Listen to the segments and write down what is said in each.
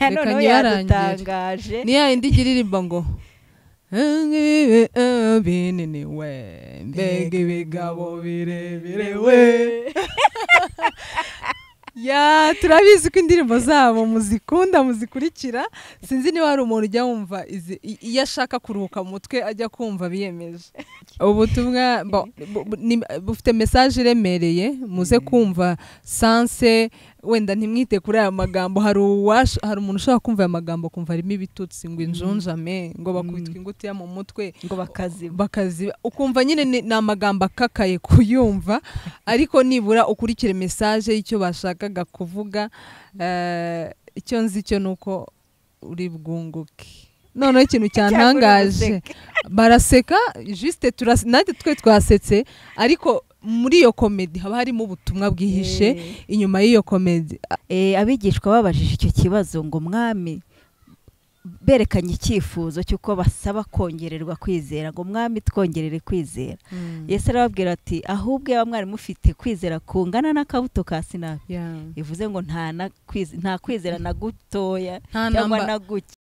Noneho yadutangaje. Ni ya indi iririmba ngo binini we, mbega ibigabo birebire we. Ya, turabizi ko indirimbo zabo muzikunda, muzikurikira. Sinzi niba hari umuntu ujya wumva iyo ashaka kuruhuka mu mutwe ajya kumva biyemeje. Ubutumwa bufite message iremereye, muze kumva sanse, wenda ntimwite kuri aya magambo. Hari umuntu ushobora kumva aya magambo kumva harimo ibitutsi, ngo injunjame, ngo bakubitwa ingutiya mu mutwe, ngo bakaziba, ukumva nyine ni amagambo akakaye kuyumva, ariko nibura ukurikire message y'icyo bashakaga kuvuga. Icyo nzi cyo nuko uri bwunguke. Noneho ikintu cyantangaje, baraseka juste, natwe twe twasetse, ariko muri iyo komedi haba harimo ubutumwa bwihishe inyuma y'iyo komedi. Abigishwa babajije icyo kibazo ngo mwami, berekanye icyifuzo cy'uko basaba kongererwa kwizera, ngo mwami twongerere kwizera. Yesu arababwira ati ahubwo yaba mwari mufite kwizera kungana n'akabuto ka sinapi, bivuze ngo nta kwizera na gutoya cyangwa na guke.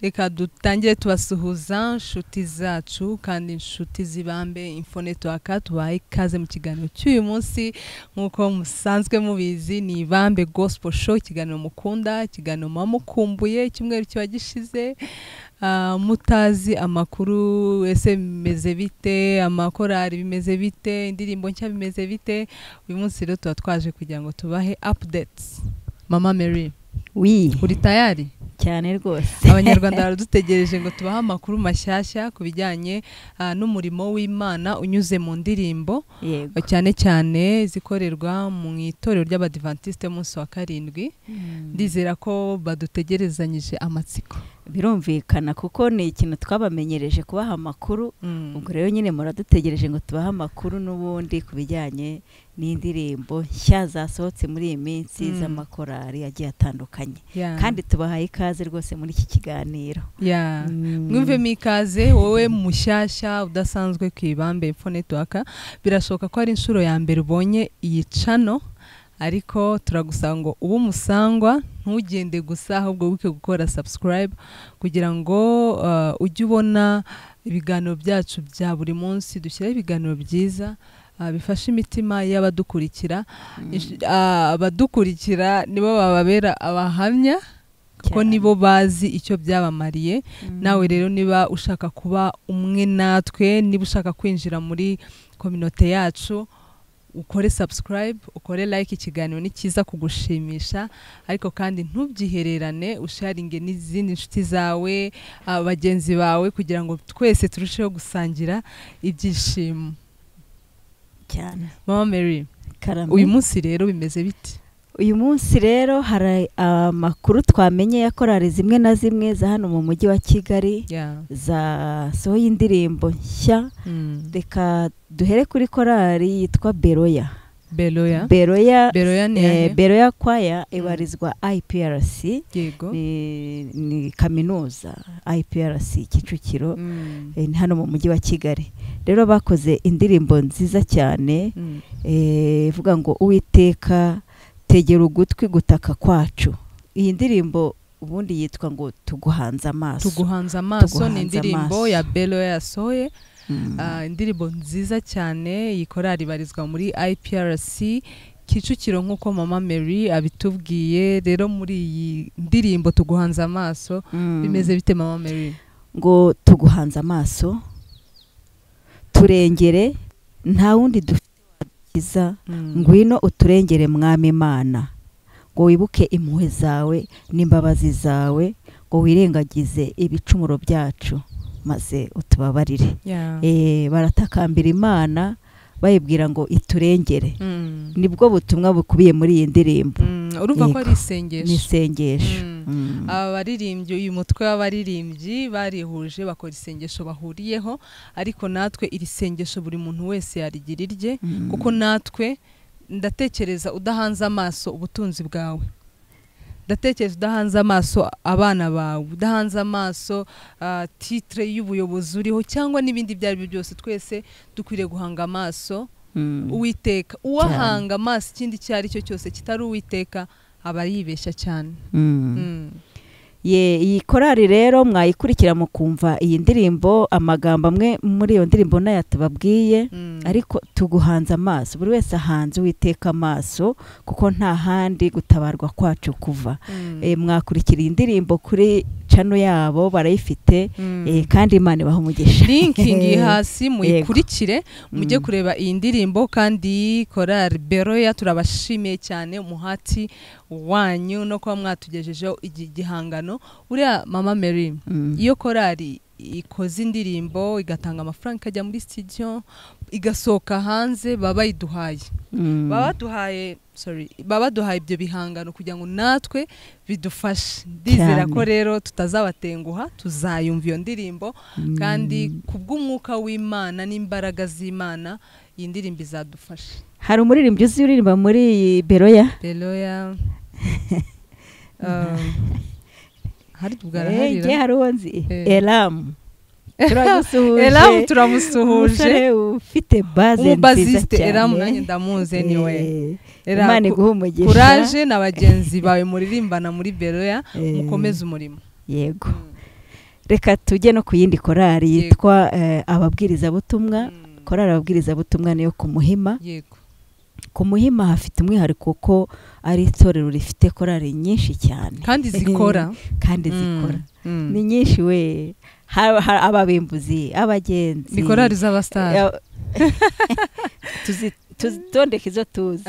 Reka dutangire tubasuhuza inshuti zacu kandi inshuti z'Ibambe Info Network, tubahaye ikaze mu kiganiro cy'uyu munsi. Nk'uko musanzwe mubizi, ni Ibambe Gospel Show, ikiganiro mukunda, ikiganiro muba mukumbuye, icyumweru kiba gishize mutazi amakuru, ese bimeze bite, amakorari bimeze bite, indirimbo nshya bimeze bite. Uyu munsi rero tuba twaje kugira ngo tubahe updates. Mama Mary, oui, uri tayari? Cyane rwose. Abanyarwanda baradutegereje ngo tubahe amakuru mashyashya ku bijyanye n'umurimo w'Imana unyuze mu ndirimbo, cyane cyane zikorerwa mu itorero ry'Abadiventiste munsi wa 7. Ndizera ko badutegerezanyije amatsiko. Birumvikana kuko ni ikintu twabamenyereje kubaha amakuru. Ubwo rero nyine muradutegereje ngo tubahe amakuru n'ubundi ku bijyanye n'indirimbo nshya zasohotse muri iyi minsi z'amakorari agiye atandukanye. Kandi tubahaye ikaze rwose muri iki kiganiro. Mwumvemo ikaze wowe mushyashya udasanzwe ku Ibambe Info Network. Birashoboka ko ari inshuro ya mbere ubonye iyi channel, ariko turagusaba ngo ube umusangwa, ntugende gusa, ahubwo wike gukora subscribe kugira ngo ujye ubona ibiganiro byacu bya buri munsi. Dushyiraho ibiganiro byiza bifasha imitima y'abadukurikira. Abadukurikira nibo bababera abahamya, kuko nibo bazi icyo byabamariye. Nawe rero niba ushaka kuba umwe natwe, niba ushaka kwinjira muri kominote yacu, ukore subscribe, ukore like. Ikiganiro ni cyiza kugushimisha, ariko kandi ntubyihererane, usharinge n'izindi nshuti zawe, bagenzi bawe, kugira ngo twese turusheho gusangira ibyishimo. Cyane. Mama Mary, uyu munsi rero bimeze bite? Uyu munsi rero hari amakuru twamenye ya korali zimwe na zimwe za hano mu mujyi wa Kigali zasohoye indirimbo nshya. Reka duhere kuri korali yitwa Beroya. Beroya. Beroya, Beroya ni Beroya kwaya ibarizwa IPRC. Yego. Ni kaminuza IPRC Kicukiro, ni hano mu mujyi wa Kigali. Rero bakoze indirimbo nziza cyane, ivuga ngo Uwiteka tegera ugutwi gutaka kwacu. Iyi ndirimbo ubundi yitwa ngo tuguhanze amaso. Tuguhanze amaso ni indirimbo ya Beroya yasohoye. Indirimbo nziza cyane. Iyi korali ibarizwa muri IPRC Kicukiro nk'uko Mama Mary abitubwiye. Rero muri iyi ndirimbo tuguhanze amaso bimeze bite Mama Mary? Ngo tuguhanze amaso, turengere, nta wundi dufite wadukiza, ngwino uturengere mwami Imana, ngo wibuke impuhwe zawe n'imbabazi zawe, ngo wirengagize ibicumuro byacu maze utubabarire. Baratakambira Imana bayibwira ngo iturengere. Nibwo butumwa bukubiye muri iyi ndirimbo. Urumva ko ari isengesho. Ni isengesho. Abaririmbyi, uyu mutwe w'abaririmbyi barihuje bakora isengesho bahuriyeho, ariko natwe iri sengesho buri muntu wese yarigira irye, kuko natwe ndatekereza udahanze amaso ubutunzi bwawe Ndatekereza udahanze amaso abana bawe, udahanze amaso titre y'ubuyobozi uriho cyangwa n'ibindi ibyo ari byo byose, twese dukwiriye guhanga amaso Uwiteka. Uwahanga amaso ikindi icyo ari cyo cyose kitari Uwiteka aba yibeshya cyane. Ye, iyi korali rero mwayikurikira mukumva iyi ndirimbo, amagambo amwe muri iyo ndirimbo nayo tubabwiye, ariko tuguhanze amaso, buri wese ahanze Uwiteka amaso, kuko nta handi gutabarwa kwacu kuva. Mwakurikira iyi ndirimbo kuri channel yabo, barayifite, kandi Imana ibaha umugisha. Link ngiyi hasi, muyikurikire mujye kureba iyi ndirimbo. Kandi korali Beroya turabashimiye cyane umuhati wanyu no kuba mwatugejejeho iki gihangano. Uriya Mama Mary, iyo korali ikoze indirimbo igatanga amafaranga ikajya muri studio igasohoka hanze, baba bayiduhaye, baba baduhaye, sorry, baba baduhaye ibyo bihangano kugira ngo natwe bidufashe. Ndizera ko rero tutazabatenguha, tuzayumva iyo ndirimbo, kandi kubw'umwuka w'Imana n'imbaraga z'Imana iyi ndirimbo izadufasha. Hari umuririmbyi uzi uririmba muri iyi Beroya? Beroya, hari ubwo hari uwo nzi, Elamu. Turagusuhuje. Elamu, turamusuhuje. Umusore ufite baze nziza Umubaziste cyane. Elamu nanjye ndamuzi anyway. Imana iguhe umugisha. Courage na bagenzi bawe muririmbana muri Beroya, mukomeze umurimo. Yego. Reka tujye no ku yindi korali yitwa Ababwirizabutumwa. Korali Ababwirizabutumwa niyo ku Muhima. Ku Muhima hafite umwihariko ko ari itorero rifite korali nyinshi cyane kandi zikora. Kandi zikora, ni nyinshi we. Ababimbuzi, abagenzi, ni korali z'abasitari. Tuzitondeke izo tuzi.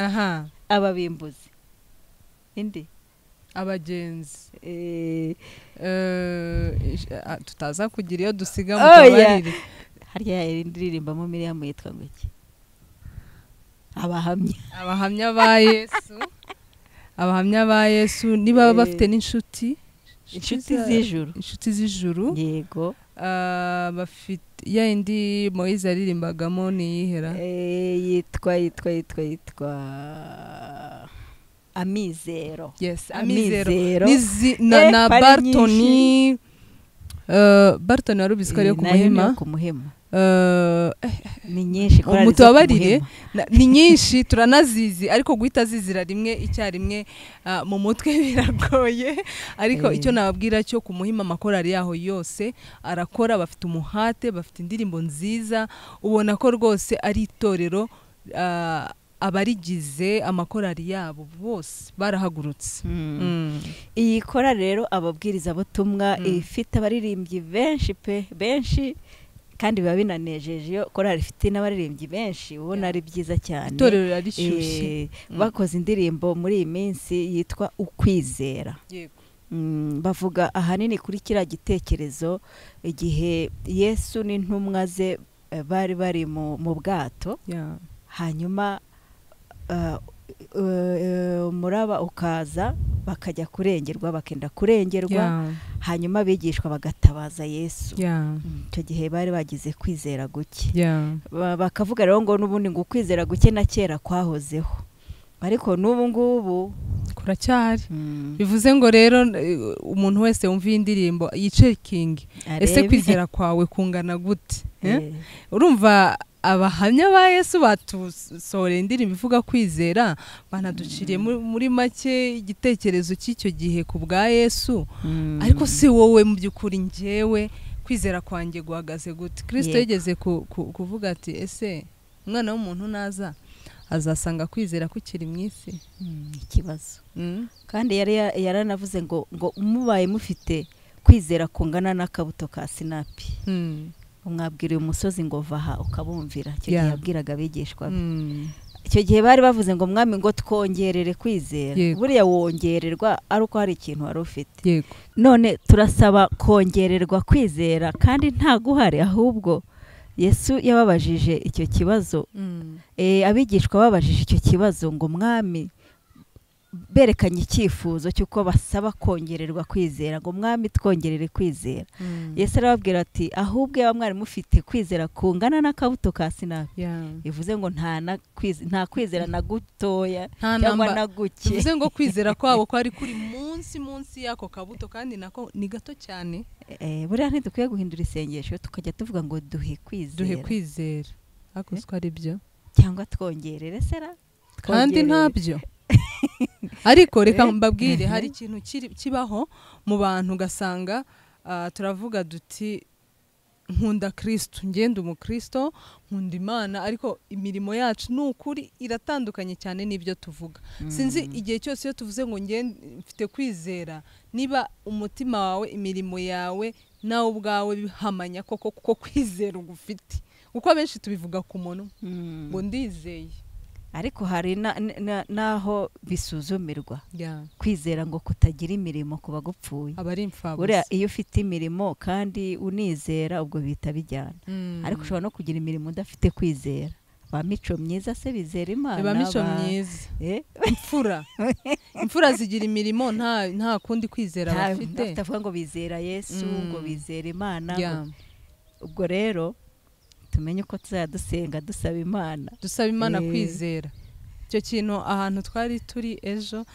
Ababimbuzi, indi abagenzi, tutaza kugira iyo dusiga mutubarire. Harya irindirimbamo Miriam yitwa ngo iki? Abahamya. Abahamya ba Yesu. Abahamya ba Yesu niba bafite n'inshuti, inshuti z'ijuru. Inshuti z'ijuru. Yego. Bafite ya indi Moise yaririmbagamo niyihera. Yitwa yitwa yitwa yitwa Amizero. Yes, Amizero. Nizi na Bartoni. Bartoni warubizi ko ariyo ku Muhima. Ku Muhima. Ni nyinshi korali. Mutubabarire, ni nyinshi turanazizi, ariko guhita zizira rimwe icyarimwe mu mutwe biragoye, ariko icyo nababwira cyo ku Muhima amakorali yaho yose arakora, bafite umuhate, bafite indirimbo nziza, ubona ko rwose ari itorero abarigize amakorali yabo bose barahagurutse. Iyi korali rero Ababwirizabutumwa ifite abaririmbyi benshi pe, benshi, kandi biba binanejeje iyo korali ifite n'abaririmbyi benshi, ubona ari byiza cyane. Itorero ririshyushye. Bakoze indirimbo muri iyi minsi yitwa Ukwizera. Yego. Bavuga ahanini kuri kiriya gitekerezo igihe Yesu n'intumwa ze bari bari mu bwato, hanyuma umuraba ukaza, bakajya kurengerwa, bakenda kurengerwa, hanyuma abigishwa bagatabaza Yesu. Icyo gihe bari bagize kwizera guke. Bakavuga rero ngo n'ubundi ngo ukwizera guke na kera kwahozeho, ariko n'ubu ngubu kuracyari. Bivuze ngo rero umuntu wese wumva iyi ndirimbo yicekingi, ese kwizera kwawe kungana gute? Urumva abahamya ba Yesu batusohoreye indirimbo ivuga kwizera, banaduciriye muri make igitekerezo cy'icyo gihe ku bwa Yesu. Ariko si wowe mu by'ukuri, njyewe kwizera kwanjye guhagaze gute? Kristo yigeze kuvuga ati ese umwana w'umuntu naza azasanga kwizera kukiri mu isi? Ikibazo. Kandi yari yaranavuze ngo mubaye mufite kwizera kungana n'akabuto ka sinapi, umwabwira uyu musozi ngo vaha ukabumvira. Icyo gihe yabwiraga abigishwa be. Icyo gihe bari bavuze ngo mwami ngo twongerere kwizera. Buriya wongererwa ari uko hari ikintu wari ufite. None turasaba kongererwa kwizera kandi nta guhari, ahubwo Yesu yababajije icyo kibazo. Abigishwa babajije icyo kibazo ngo mwami Berekanye icyifuzo cy'uko basaba kongererwa kwizera, ngo mwami twongerere kwizera. Yesu arababwira ati ahubwo yaba mwari mufite kwizera kungana n'akabuto ka sinapi, bivuze ngo nta kwizera na gutoya cyangwa na guke, bivuze ngo kwizera kwabo kwari kuri munsi y'ako kabuto, kandi nako ni gato cyane. Buriya ntidukwiye guhindura isengesho tukajya tuvuga ngo duhe kwizera, duhe kwizera, ariko siko ari byo, cyangwa twongerere sera, kandi ntabyo. Ariko reka mbabwire, hari ikintu kibaho mu bantu ugasanga turavuga duti nkunda Kristo, ngenda umukristo, nkunda Imana, ariko imirimo yacu ni ukuri iratandukanye cyane n'ibyo tuvuga. Sinzi igihe cyose iyo tuvuze ngo mfite kwizera, niba umutima wawe, imirimo yawe nawe ubwawe bihamanya koko kuko kwizera ugufite, kuko abenshi tubivuga ku munwa ngo ndizeye, ariko hari naho bisuzumirwa. Kwizera ngo kutagira imirimo kuba gupfuye, buriya iyo ufite imirimo kandi unizera ubwo bihita bijyana. Ariko ushobora no kugira imirimo udafite kwizera. Ba mico myiza se bizera Imana, ba mico myiza, imfura zigira imirimo nta kundi kwizera bafite, batavuga ngo bizera Yesu, ngo bizera Imana. Ubwo rero tumenye uko tuzajya dusenga dusaba Imana, dusaba Imana kwizera. Icyo kintu ahantu twari turi ejo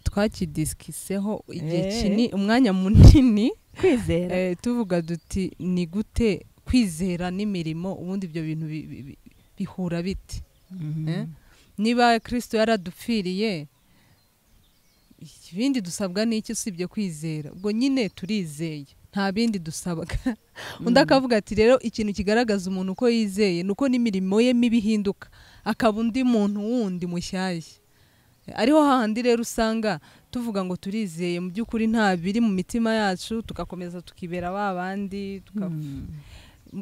twakidiskiseho igihe kinini, umwanya munini, kwizera. Tuvuga duti ni gute kwizera n'imirimo ubundi ibyo bintu bihura bite? Niba Kristo yaradupfiriye, ibindi dusabwa n'iki usibye kwizera? Ubwo nyine turizeye, nta bindi dusabaga. Undi akavuga ati rero ikintu kigaragaza umuntu uko yizeye nuko n'imirimo ye mibi ihinduka, akaba undi muntu wundi mushyashya. Ariho hahandi rero usanga tuvuga ngo turizeye, mu by'ukuri nta biri mu mitima yacu, tugakomeza tukibera ba bandi,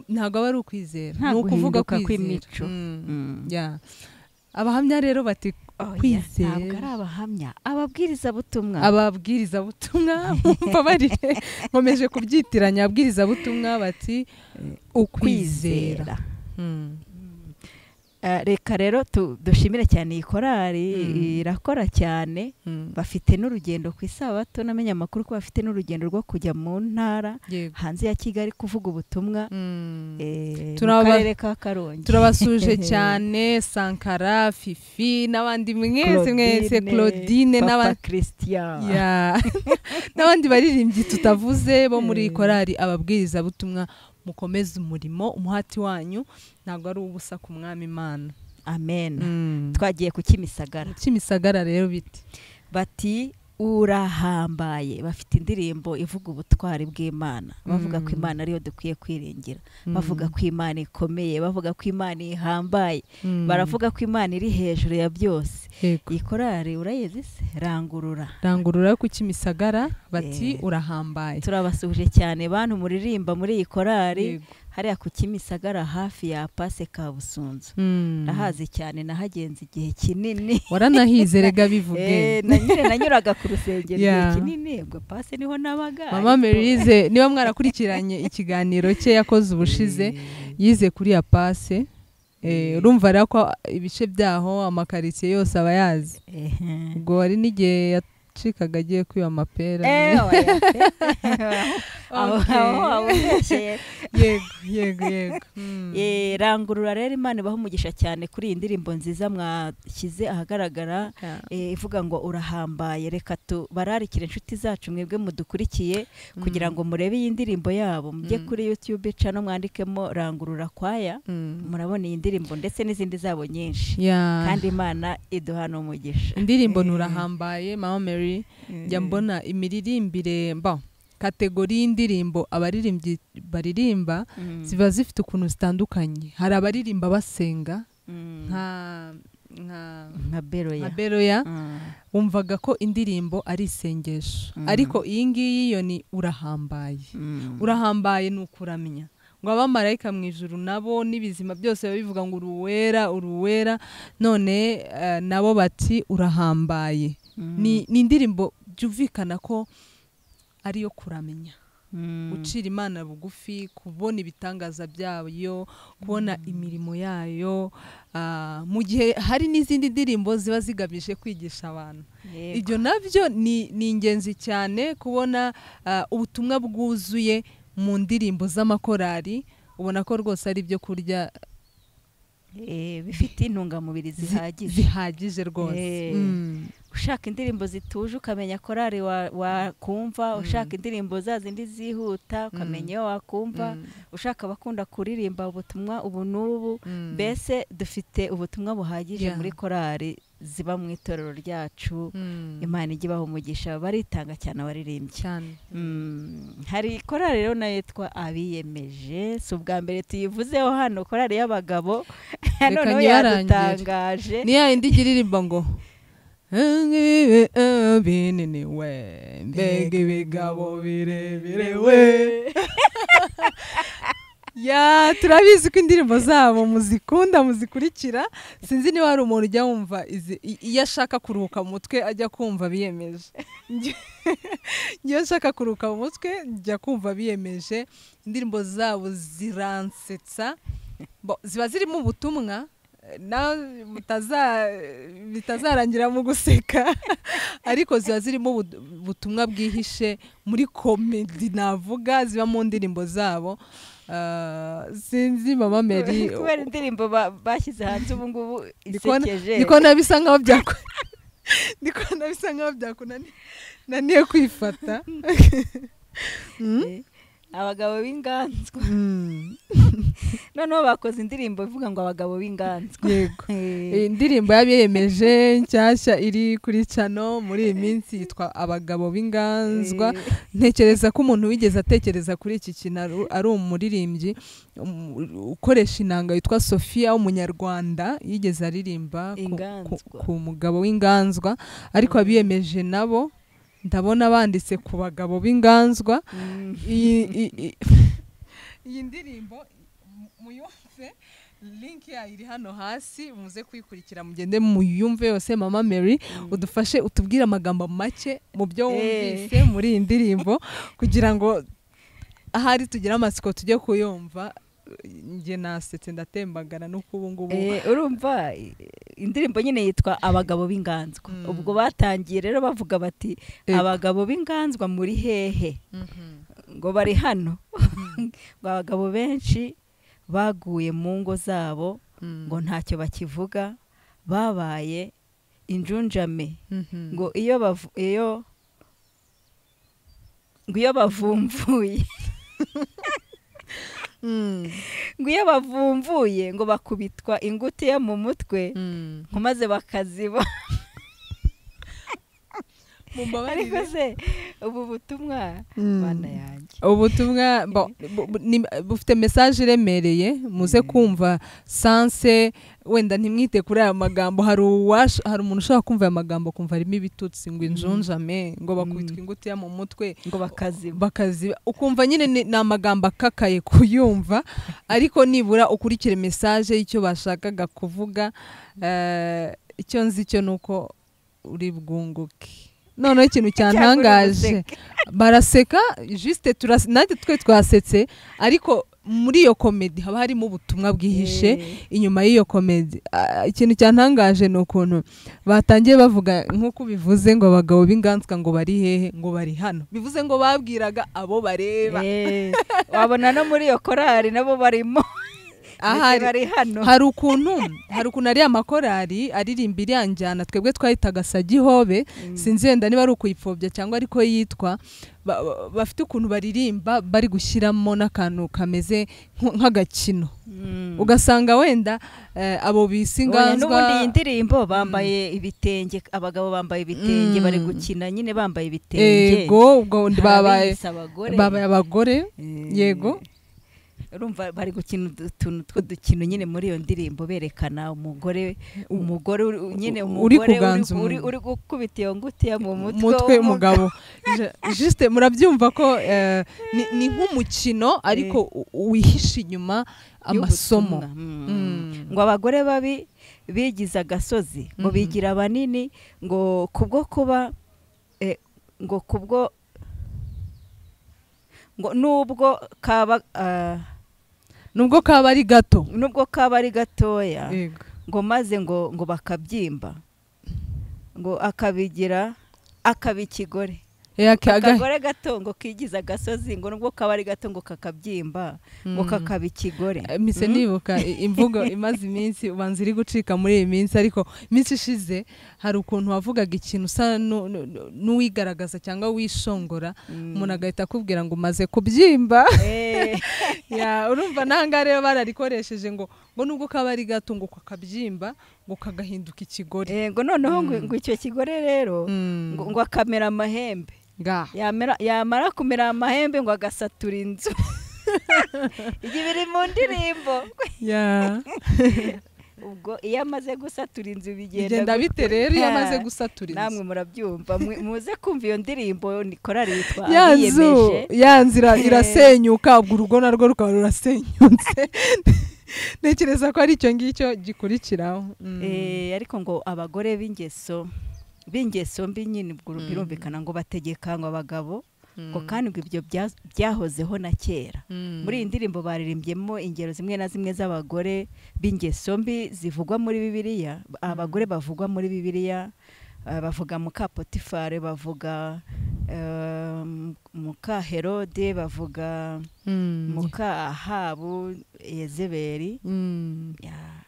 ntabwo aba ari ukwizera, ni ukuvuga kw'imico. Abahamya rero bati kwizera ntabwo ari abahamya, ababwirizabutumwa, mumbabarire nkomeje kubyitiranya, ababwirizabutumwa bati ukwizera. Reka rero dushimire cyane iyi korali, irakora cyane, bafite n'urugendo ku isabato, namenye amakuru ko bafite n'urugendo rwo kujya mu ntara hanze ya Kigali kuvuga ubutumwa, mu karere ka Karongi. Turabasuje cyane Sankara, Fifi n'abandi mwese mwese, Claudine n'aba Christian n'abandi baririmbyi tutavuze bo muri korali ababwirizabutumwa. Mukomeze umurimo, umuhati wanyu ntabwo ari ubusa ku mwami Imana. Amen. Twagiye ku Kimisagara. Kimisagara rero biti bati urahambaye, bafite indirimbo ivuga ubutwari bw'Imana, bavuga ko Imana ariyo dukwiye kwiringira, bavuga ko Imana ikomeye, bavuga ko Imana ihambaye, baravuga ko Imana iri hejuru ya byose. Iyi korali urayizi se? Rangurura, Rangurura ku Kimisagara bati urahambaye. Turabasuhuje cyane bantu muririmba muri iyi korali hariya ku Kimisagara hafi ya Pase Kabusunzu. Ndahazi cyane, nahagenze igihe kinini. Waranahize rega bivuge. Nanyuraga ku rusengero igihe kinini, ubwo Pase niho nabaga. Mama Merize niba mwarakurikiranye ikiganiro cye yakoze ubushize, yize kuri ya Pase. Urumva rero ko ibice byaho amakaritsiye yose aba yazi. Ubwo wari n'igihe yacikaga agiye kwiba amapera. Yego yego. Rangurura rero Imana ibaha umugisha cyane kuri iyi ndirimbo nziza mwashyize ahagaragara, ivuga ngo urahambaye. Reka tubararikire inshuti zacu mwebwe mudukurikiye kugira ngo murebe iyi ndirimbo yabo, mujye kuri YouTube channel mwandikemo Rangurura kwaya, murabona iyi ndirimbo ndetse n'izindi zabo nyinshi. Kandi Imana iduha n'umugisha. Indirimbo nurahambaye Mama Mary, njya mbona imiririmbire kategori y'indirimbo abaririmbyi baririmba ziba zifite ukuntu zitandukanye. Hari abaririmba basenga nka Beroya, wumvaga ko indirimbo ari isengesho, ariko iyi ngiyi yo ni urahambaye. Urahambaye ni ukuramya, ngo abamarayika mu ijuru nabo n'ibizima byose babivuga ngo uruwera uruwera, none nabo bati urahambaye. Ni indirimbo byumvikana ko ariyo kuramenya. Gucira Imana bugufi, kubona ibitangaza byayo, kubona imirimo yayo, mu gihe hari n'izindi ndirimbo ziba zigamije kwigisha abantu. Ibyo nabyo ni ingenzi cyane kubona ubutumwa bwuzuye mu ndirimbo z'amakorari, ubona ko rwose ari ibyo kurya bifite intungamubiri zihagije rwose. Ushaka indirimbo zituje ukamenya korari wakumva, ushaka indirimbo za zindi zihuta ukamenya iyo wakumva, ushaka abakunda kuririmba ubutumwa ubu n'ubu, mbese dufite ubutumwa buhagije muri korari ziba mu itorero ryacu. Imana ijye ibaha umugisha, baritanga cyane abaririmbyi cyane. Hari korari rero nayo yitwa Abiyemeje, si ubwa mbere tuyivuzeho hano, korari y'abagabo noneho yadutangaje. Ni ya yindi iririmba ngo binini we mbega ibigabo birebire we. Ya turabizi ko indirimbo zabo muzikunda, muzikurikira. Sinzi niba hari umuntu ujya wumva iyo ashaka kuruhuka mu mutwe ajya kumva Abiyemeje. Iyo ashaka kuruhuka mu mutwe njya kumva Abiyemeje. Indirimbo zabo ziransetsa, ziba zirimo ubutumwa na bitazarangira mu guseka, ariko ziba zirimo ubutumwa bwihishe muri komedi navuga ziba mu ndirimbo zabo. Sinzi Mama Mary, kubera indirimbo bashyize hanze ubu ngubu isekeje, niko nabisa nkaho byakunaniye kwifata. Abagabo b'inganzwa. Noneho bakoze indirimbo ivuga ngo abagabo b'inganzwa. Yego. Indirimbo y'Abiyemeje nshyashya iri kuri channel muri iyi minsi yitwa Abagabo b'inganzwa. Ntekereza ko umuntu wigeze atekereza kuri iki kintu ari umuririmbyi ukoresha inanga yitwa Sophia w'umunyarwanda, yigeze aririmba ku mugabo w'inganzwa, ariko Abiyemeje nabo ndabona banditse ku bagabo b'inganzwa. Iyi ndirimbo muyumve, link yayo iri hano hasi, muze kuyikurikira mugende muyumve yose. Mama Mary udufashe utubwire amagambo make mu byo wumvise muri iyi ndirimbo, kugira ngo ahari tugire amatsiko tujye kuyumva. Njye nasetse ndatembagana nuko ubu ngubu urumva indirimbo nyine yitwa Abagabo b'inganzwa. Ubwo batangiye rero bavuga bati abagabo b'inganzwa muri hehe? Ngo bari hano. Ngo abagabo benshi baguye mu ngo zabo, ngo ntacyo bakivuga, babaye injunjame, ngo iyo bavumvuye ngo iyo bavumvuye ngo bakubitwa ingutiya mu mutwe, ngo maze bakaziba. Ariko se ubu butumwa bana yanjye, ubutumwa bufite message iremereye, muze kumva sanse, wenda ntimwite kuri aya magambo. Hari umuntu ushobora kumva aya magambo kumva harimo ibitutsi, ngo injunjame, ngo bakubitwa ingutiya mu mutwe, ngo bakaziba, ukumva nyine ni amagambo akakaye kuyumva, ariko nibura ukurikire message y'icyo bashakaga kuvuga. Icyo nzi cyo nuko uri bwunguke. Noneho ikintu cyantangaje, baraseka juste, natwe twe twasetse, ariko muri iyo komedi haba harimo ubutumwa bwihishe inyuma y'iyo komedi. Ikintu cyantangaje ni ukuntu batangiye bavuga nk'uko bivuze ngo abagabo b'inganzwa ngo bari hehe, ngo bari hano, bivuze ngo babwiraga abo bareba. Wabona no muri iyo korari nabo barimo. Ahari hari ukuntu ari amakorari aririmba iriya njyana twebwe twahitaga Sagihobe, sinzi wenda niba ari ukuyipfobya cyangwa ariko yitwa, bafite ukuntu baririmba bari gushyiramo n'akantu kameze nk'agakino, ugasanga wenda abo bisi inganzwa. N'ubundi iyi ndirimbo bambaye ibitenge, abagabo bambaye ibitenge, bari gukina nyine bambaye ibitenge. Yego, ubwo babaye abagore. Yego, urumva bari gukina utuntu tw'udukino nyine muri iyo ndirimbo, berekana umugore nyine umugore uri gukubita iyo ngutiya mu mutwe umugabo. Juste murabyumva ko ni nk'umukino ariko wihishe inyuma amasomo. Ngo abagore babi bigize agasozi, ngo bigira banini, ngo kubwo kuba ngo kubwo Ngo nubwo kaba nubwo kaba ari gato, nubwo kaba ari gatoya, ngo maze ngo bakabyimba, ngo akabigira akaba ikigore. Akagore gato ngo kigiza agasozi, ngo nubwo kaba ari gato ngo kakabyimba, ngo kakaba ikigore. Mise nibuka imvugo imaze iminsi ubanza iri gucika muri iyi minsi, ariko iminsi ishize hari ukuntu wavugaga ikintu usa n'uwigaragaza cyangwa wishongora, umuntu agahita akubwira ngo umaze kubyimba. Ya, urumva nanga rero bararikoresheje ngo nubwo kaba ari gato ngo kakabyimba, ngo kagahinduka ikigore. Ngo noneho ngo icyo kigore rero ngo akamera amahembe. Yamara kumera amahembe ngo agasatura inzu. Ibyo biri mu ndirimbo. Ubwo iyo amaze gusatura inzu bigenda bite rero iyo amaze gusatura inzu? Namwe murabyumva, muze kumva iyo ndirimbo, ni korali yitwa Abiyemeje. Ya nzira irasenyuka, ubwo urugo narwo rukaba rurasenyutse. Ntekereza ko ari icyo ngicyo gikurikiraho. Ariko ngo abagore b'ingeso mbi nyine ubwo birumvikana ngo bategeka ngo abagabo, ngo kandi ngo ibyo byahozeho na kera. Muri iyi ndirimbo baririmbyemo ingero zimwe na zimwe z'abagore b'ingeso mbi zivugwa muri Bibiliya. Abagore bavugwa muri Bibiliya bavuga muka Potifari, bavuga muka Herode, bavuga muka Ahabu, Yezebeli,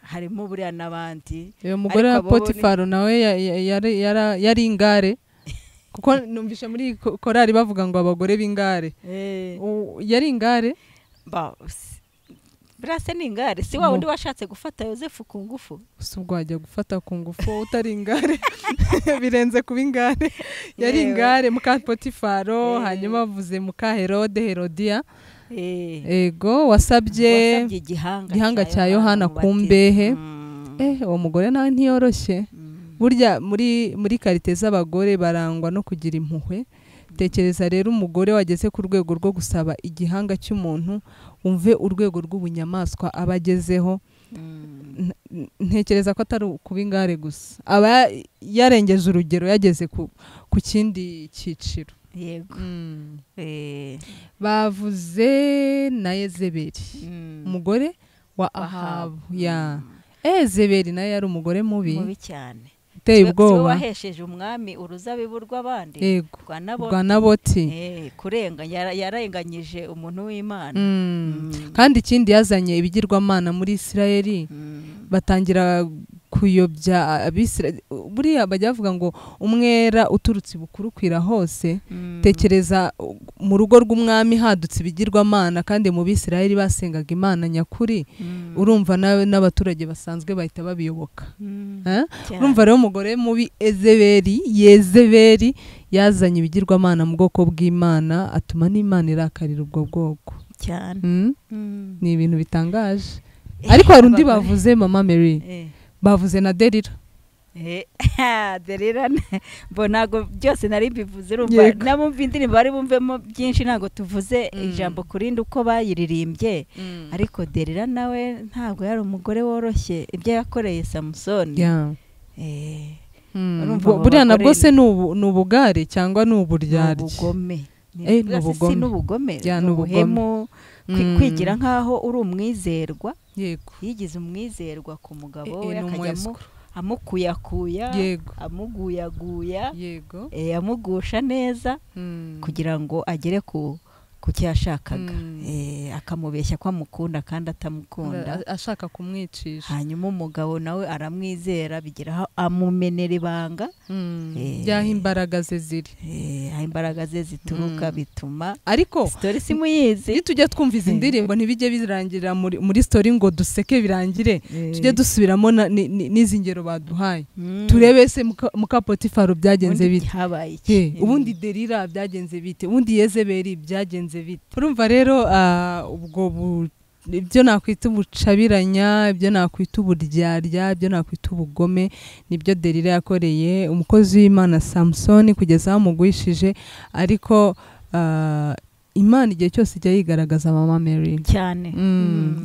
harimo buriya n'abandi. Uyu mugore wa Potifari nawe yari ingare, kuko numvishe muri korali bavuga ngo abagore b'ingare. Yari ingare? Burase ni ingare, si wa wundi washatse gufata Yosefu ku ngufu? Si ubwo wajya gufata ku ngufu utari ingare. Birenze kuba ingare. Yari ingare muka Potifaro, hanyuma bavuze muka Herode, Herodiya. Ego wasabye igihanga cya Yohana ku mbehe. Uwo mugore nawe ntiyoroshye. Burya muri karite z'abagore barangwa no kugira impuhwe. Tekereza rero umugore wageze ku rwego rwo gusaba igihanga cy'umuntu, umve urwego rw'ubunyamaswa abagezeho. Ntekereza ko atari kuba ingare gusa, aba yarengeje urugero, yageze ku kindi cyiciro. Yego. Bavuze na Yezebeli, umugore wa Ahabu. Ya Yezebeli nawe yari umugore mubi cyane, uteye ubwoba, wahesheje umwami uruzabibu rw'abandi rwa Naboti. Kurenga yarenganyije umuntu w'Imana. Kandi ikindi yazanye ibigirwamana muri Isirayeli, batangira kuyobya Abisirayeli. Buriya bajya bavuga ngo umwera uturutse ibukuru kwira hose. Tekereza mu rugo rw'umwami hadutse ibigirwamana, kandi mu Bisirayeli basengaga Imana nyakuri. Urumva n'abaturage basanzwe bahita babiyoboka. Urumva rero umugore mubi Ezebeli, Yezebeli yazanye ibigirwamana mu bwoko bw'Imana, atuma n'Imana irakarira ubwo bwoko cyane. Ni ibintu bitangaje. Ariko hari undi bavuze, Mama Mary, bavuze na Delila. Delila bo ntago byose nari mbivuze, urumva nabumva indirimbo bari bumvemo byinshi, ntago tuvuze ijambo kurindi uko bayiririmbye. Ariko Delila nawe ntabwo yari umugore woroshye, ibyo yakoreye Samusoni. Buriya nabwo se ni ubugare cyangwa ni uburyarya? Ubugome. Si n'ubugome, ni ubuhemu, kwigira nkaho uri umwizerwa. Yego. Yigize umwizerwa ku mugabo we, akajyamo amukuyakuya, amuguyaguya, amugusha neza kugira ngo agere ku cyo yashakaga. Akamubeshya ko amukunda kandi atamukunda, ashaka kumwicisha. Hanyuma umugabo nawe aramwizera, bigeraho amumenera ibanga ryaho imbaraga ze ziri, aho imbaraga ze zituruka, bituma ariko story simuyizi. Iyo tujya twumva izi ndirimbo ntibijye birangirira muri story ngo duseke birangire, tujye dusubiramo n'izi ngero baduhaye, turebe se muka Potifaro byagenze bite, ubundi Delila byagenze bite, ubundi Yezebeli byagenze bite. Urumva rero ubwo ibyo nakwita ubucabiranya, ibyo nakwita uburyarya, ibyo nakwita ubugome, nibyo Delila yakoreye umukozi w'Imana Samusoni kugeza amugwishije. Ariko Imana igihe cyose ijya yigaragaza, Mama Mary. Cyane.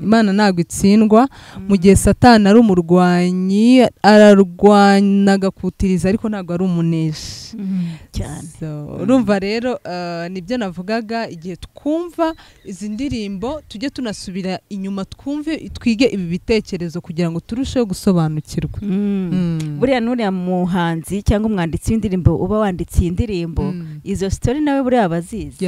Imana ntabwo itsindwa. Mu gihe Satani ari umurwanyi, ararwana agakutiriza, ariko ntabwo ari umuneshi. Cyane. So, urumva rero, nibyo navugaga, igihe twumva izi ndirimbo tujye tunasubira inyuma twumve, twige ibi bitekerezo kugira ngo turusheho gusobanukirwa. Buriya n'uriya muhanzi cyangwa umwanditsi w'indirimbo uba wanditse iyi ndirimbo, izo story nawe buriya aba azizi,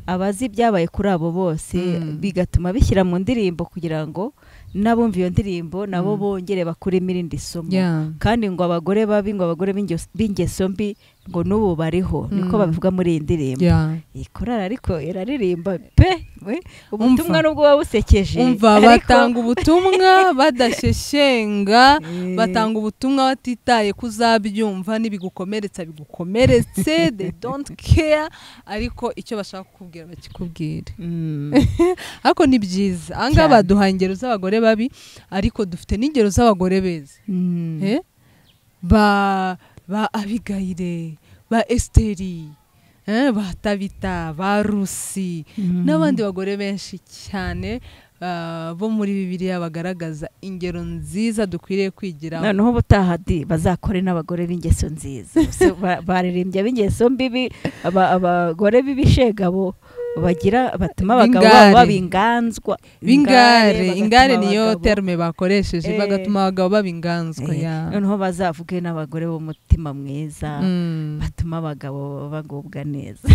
abazi ibyabaye kuri abo bose, bigatuma bishyira mu ndirimbo kugira ngo n'abumva iyo ndirimbo nabo bongere bakuremo irindi somo. Kandi ngo abagore babi, ngo abagore b'ingeso mbi, ngo n'ubu bariho, niko babivuga muri iyi ndirimbo. Iyi korali ariko iraririmba pe we, ubutumwa nubwo buba busekeje, Umva, ariko batanga ubutumwa badashyeshyenga, batanga ubutumwa batitaye ko uzabyumva, n'ibigukomeretsa bigukomeretse, they don't care, ariko icyo bashaka kukubwira bakikubwira. Ariko ni byiza, aha ngaha Cyane. baduhaye ingero z'abagore babi, ariko dufite n'ingero z'abagore beza. Ba Abigayire, ba Esiteri, ba Tabita, ba Rusi, n'abandi bagore benshi cyane, bo muri Bibiliya bagaragaza ingero nziza dukwiriye kwigiraho. Noneho ubutaha di bazakore n'abagore b'ingeso nziza. Se baririmbye ab'ingeso mbi, abagore b'ibishegabo bagira batuma abagabo B'ingare. babo baba inganzwa. B'ingare. Bagatuma Ingare niyo abagabo terme bakoresheje, bagatuma abagabo baba inganzwa. Noneho bazavuge n'abagore b'umutima mwiza, batuma abagabo bagubwa neza.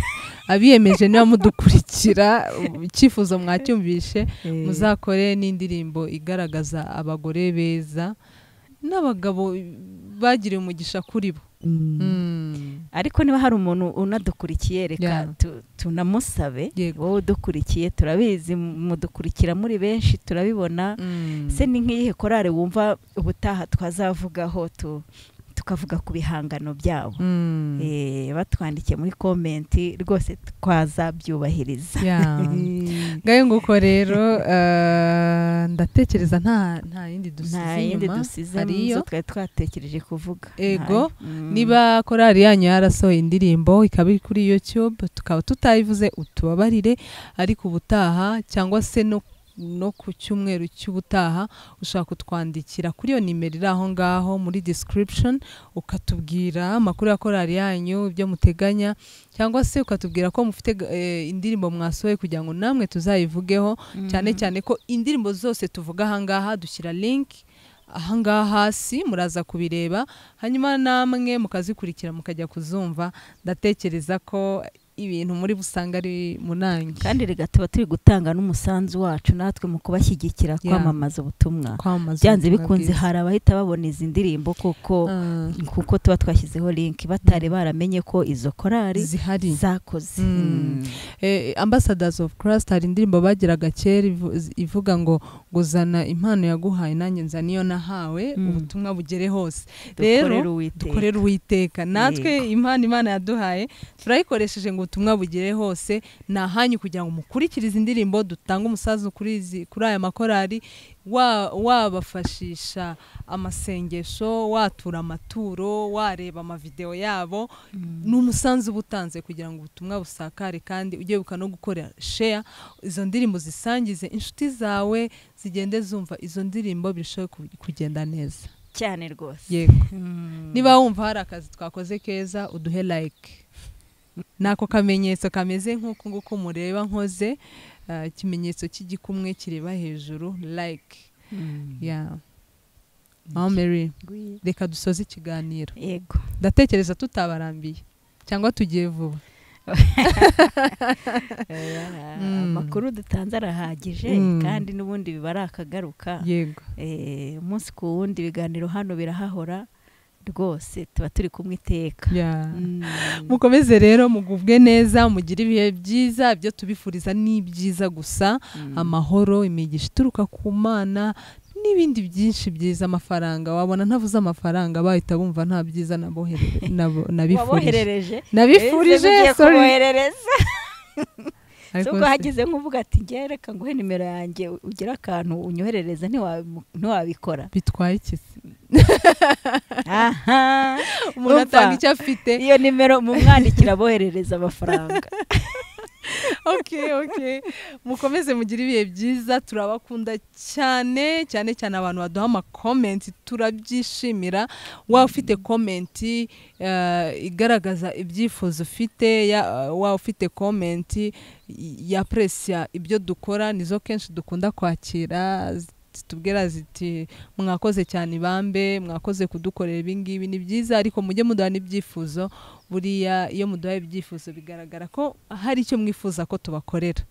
Abiyemeje, niba mudukurikira, icyifuzo mwacyumvishe, muzakore n'indirimbo igaragaza abagore beza n'abagabo bagiriwe umugisha kuri bo. Ariko niba hari umuntu unadukurikiye, reka tunamusabe. Wowe udukurikiye, turabizi mudukurikira muri benshi, turabibona. Se ni nk'iyihe korale wumva ubutaha twazavugaho, tukavuga ku bihangano byabo? Batwandikiye muri comment rwose twazabyubahiriza. Ngayo nguko rero, ndatekereza nta yindi dusize Nta yindi inyuma. dusize Hariyo. muzo twari twatekereje kuvuga. Ego. Ntayo. Niba korali yanyu yarasohoye indirimbo ikaba iri kuri YouTube tukaba tutayivuze, utubabarire, ariko ubutaha cyangwa se no ku cyumweru cy'ubutaha ushobora kutwandikira kuri iyo nimero iri aho ngaho muri description, ukatubwira amakuru ya korali yanyu, ibyo muteganya, cyangwa se ukatubwira ko mufite indirimbo mwasohoye kugira ngo namwe tuzayivugeho, cyane cyane ko indirimbo zose tuvuga ahangaha dushyira link ahangaha hasi, muraza kubireba, hanyuma namwe mukazikurikira, mukajya kuzumva. Ndatekereza ko ibintu muri busanga ari munange. Kandi rega tuba turi gutanga n'umusanzu wacu natwe mu kubashyigikira, kwamamaza ubutumwa. Kwamamaza Byanze ubutumwa bikunze bwiza. hari abahita babona izi ndirimbo kuko kuko tuba twashyizeho link, batari baramenye ko izo korali zihari, zakoze. Ambassadors of Christ hari indirimbo bagiraga kera ivuga ngo zana impano yaguhaye, nanjye nzana iyo nahawe, ubutumwa bugere hose. Rero Dukorere Uwiteka. dukorere Uwiteka. Natwe impano Imana yaduhaye turayikoresheje ngo ubutumwa bugere hose. Ni ahanyu kugira ngo mukurikire izi ndirimbo, dutange umusanzu kuri aya makorali, wabafashisha amasengesho, watura amaturo, wareba amavideo yabo, ni umusanzu uba utanze kugira ngo ubutumwa busakare. Kandi ujye wibuka no gukora share, izo ndirimbo zisangize inshuti zawe, zigende zumva izo ndirimbo, birusheho kugenda neza. Cyane rwose. Yego. Niba wumva hari akazi twakoze keza, uduhe like, nako kamenyetso kameze nk'uku nguku mureba nkoze, ikimenyetso cy'igikumwe kireba hejuru, like. Yeah. Mama Mary, reka dusoze ikiganiro. Yego. Ndatekereza tutabarambiye, cyangwa tugiye vuba. Amakuru dutanze arahagije, kandi n'ubundi biba ari akagaruka. Umunsi ku wundi ibiganiro hano birahahora rwose, tuba turi kumwe iteka. Mukomeze rero mugubwe neza, mugire ibihe byiza. Ibyo tubifuriza ni byiza gusa, amahoro, imigisha ituruka ku Mana n'ibindi byinshi byiza. Amafaranga, wabona ntavuze amafaranga bahita bumva nta byiza nabifurije. Waboherereje. Nabifurije. Ese ugiye Sorry. kuboherereza. Ariko Ubwo se- hagize nk'uvuga ati njye reka nguhe nimero yanjye, ugire akantu unyoherereza, ntiwabikora? Bitwaye iki se? Aha. Umuntu Umva. atanga icyo afite. Iyo nimero mumwandikira aboherereza amafaranga. Okay, mukomeze mugire ibihe byiza, turabakunda cyane cyane cyane. Abantu baduha amakomenti turabyishimira. Waba ufite komenti igaragaza ibyifuzo ufite, waba ufite komenti ya presiya ibyo dukora, nizo kenshi dukunda kwakira, zitubwira ziti: "Mwakoze cyane ibambe, mwakoze kudukorera ibingibi, ni byiza." Ariko mujye muduha n'ibyifuzo. Buriya iyo muduhaye ibyifuzo bigaragara ko hari icyo mwifuza ko tubakorera.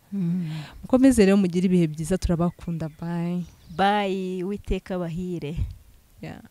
Mukomeze rero mugire ibihe byiza, turabakunda, bye. Bye, witeka bahire. Yeah.